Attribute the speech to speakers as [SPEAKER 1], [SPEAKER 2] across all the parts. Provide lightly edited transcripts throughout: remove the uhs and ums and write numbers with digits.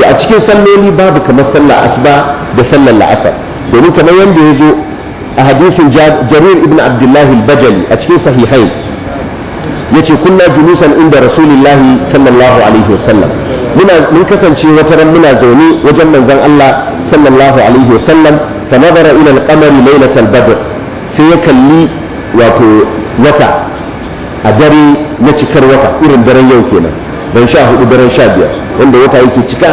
[SPEAKER 1] To a cikin salloli babu kamar sallar asuba da sallar la'asar, domin kamar yadda ya zo a hadisin Jarir ibn Abdullahi al-Bajali a cikin Sahihain, yace: "Kunna julusan inda Rasulillahi sallallahu alaihi wasallam." Mun kasance wata ran muna zaune wajen manzon Allah sallallahu alaihi wasallam. Fa nazara ila al-qamari laylatal badr, sai ya kalli wato wata a dare na cikar wata, irin daren yau kenan, dan 14, daren 15, wanda wata yake cika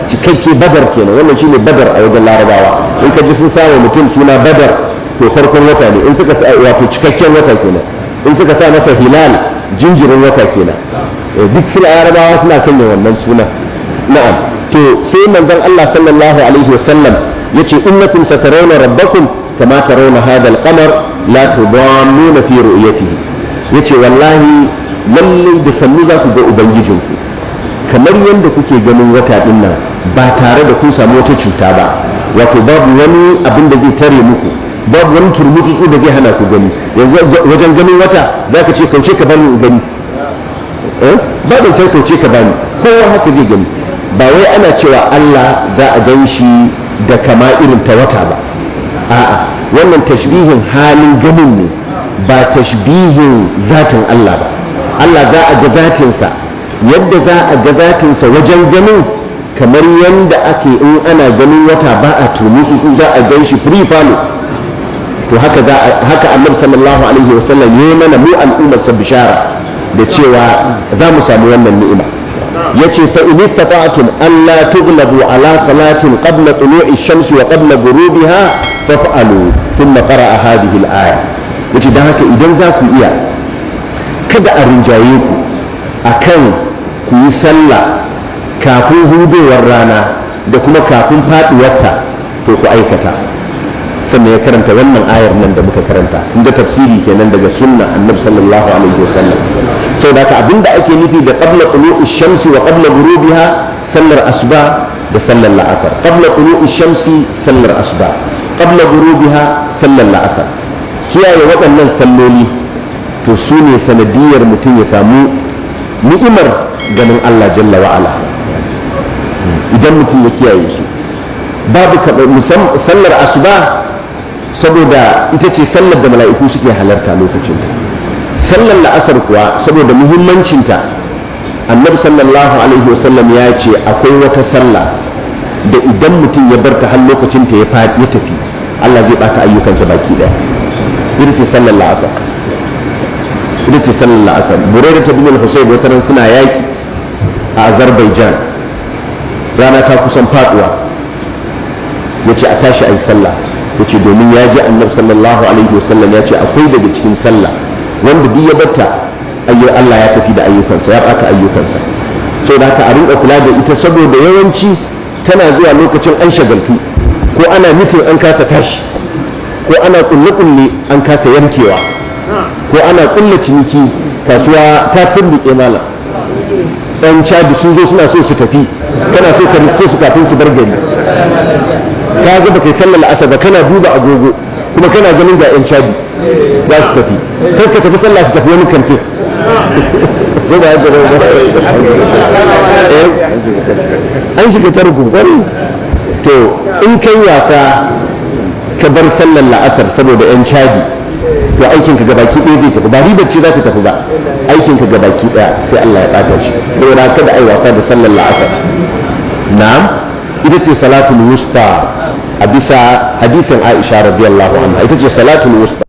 [SPEAKER 1] cikakke, Badar kenan. Wannan shine Badar a wajen Larabawa. In ka ji sun samu mutum suna Badar, to farkon wata ne. In suka wato cikakken wata kenan. In suka sa masa Hilal, jinjirin wata kenan. Duk suna Larabawa suna sanya wannan suna. Na'am. To sai manzon Allah sallallahu alaihi wasallam yace: "Innakum satarawna rabbakum kama tarawna hadha al-qamar, la tudammuna fi ru'yatihi." Yace: "Wallahi, lallai da sannu za ku ga ubangijinku kamar yadda kuke ganin wata din nan, ba tare da kun samu wata cuta ba, wato babu wani abin da zai tare muku, babu wani turmutsu da zai hana ku gani." Yanzu wajen ganin wata za ka ce, "Kauce ka bani in gani"? Ba zan sai "kauce ka bani". Kowa haka zai gani. Ba wai ana cewa Allah za a gan shi da kama irin ta wata ba, a'a. Wannan tashbihin halin ganin ne, ba tashbihin zatin Allah ba. Allah za a ga zatinsa yadda za a ga zatinsa wajen ganin, kamar yadda ake in ana ganin wata, ba a turmutsu, za a gan shi free falo. To haka za haka Annabi sallallahu alaihi wasallam yayi mana mu al'ummar sa bishara da cewa za mu samu wannan ni'ima. Yace: "Fa in istata'tum an la tughlabu ala salatin qabla tulu'i shamsi wa qabla ghurubiha faf'alu." Thumma qara'a hadhihi al-aya. Yace dan haka idan za ku iya kada a rinjaye ku akan ku yi sallah kafin hudowar rana da kuma kafin faduwarta, to ku aikata. Sannan ya karanta wannan ayar nan da muka karanta. Inda tafsiri kenan daga sunna Annabi sallallahu alaihi wasallam. Saboda haka abinda ake nufi da qabla tulu'i shamsi wa qabla ghurubiha, sallar asuba da sallar la'asar. Qabla tulu'i shamsi, sallar asuba; qabla ghurubiha, sallar la'asar. Kiyaye waɗannan salloli, to su ne sanadiyar mutum ya samu ni'imar ganin Allah jalla wa'ala, idan mutum ya kiyaye su. Babu sallar asuba, saboda ita ce sallar da mala'iku suke halarta lokacinta. Sallar la'asar kuwa, saboda muhimmancinta, Annabi sallallahu alaihi wasallam ya ce akwai wata sallah da idan mutum ya barta har lokacinta ya tafi, Allah zai bata ayyukansa baki daya. Ita ce sallar la'asar, ita ce sallar la'asar. Buraida bin al-Husayb, wata ran suna yaki a Azerbaijan, rana ta kusan faduwa, ya ce a tashi a yi sallah. Ya ce domin ya ji Annabi sallallahu alaihi wasallam ya ce akwai daga cikin sallah wanda duk ya batta, Allah ya tafi da ayyukansa, ya bata ayyukansa. Sau da haka a rinka kula da ita, saboda yawanci tana zuwa lokacin an shagaltu, ko ana mitin an kasa tashi, ko ana kulle-kulle an kasa yankewa, ko ana kulle ciniki, kasuwa ta turbuke, malam, ɗan Caji sun zo suna so su tafi, kana so ka riske su kafin su bar gari. Ka ga baka yi sallar asar ba, kana duba agogo kuma kana ganin ga yan Caji za su tafi, kar ka tafi sallah su tafi wani kantin, ko ba yadda ba an shiga tarko kwari. To in kai wasa ka bar sallar la'asar saboda yan Caji, to aikin ka gabaki ɗaya zai tafi. Ba ribar ce za ta tafi ba, aikin ka gabaki ɗaya sai Allah ya ɓata shi. Saboda kada ai wasa da sallar la'asar. Na'am, ita ce salatul wusta a bisa hadisin Aisha radiyallahu anha, ita ce salatul wusta.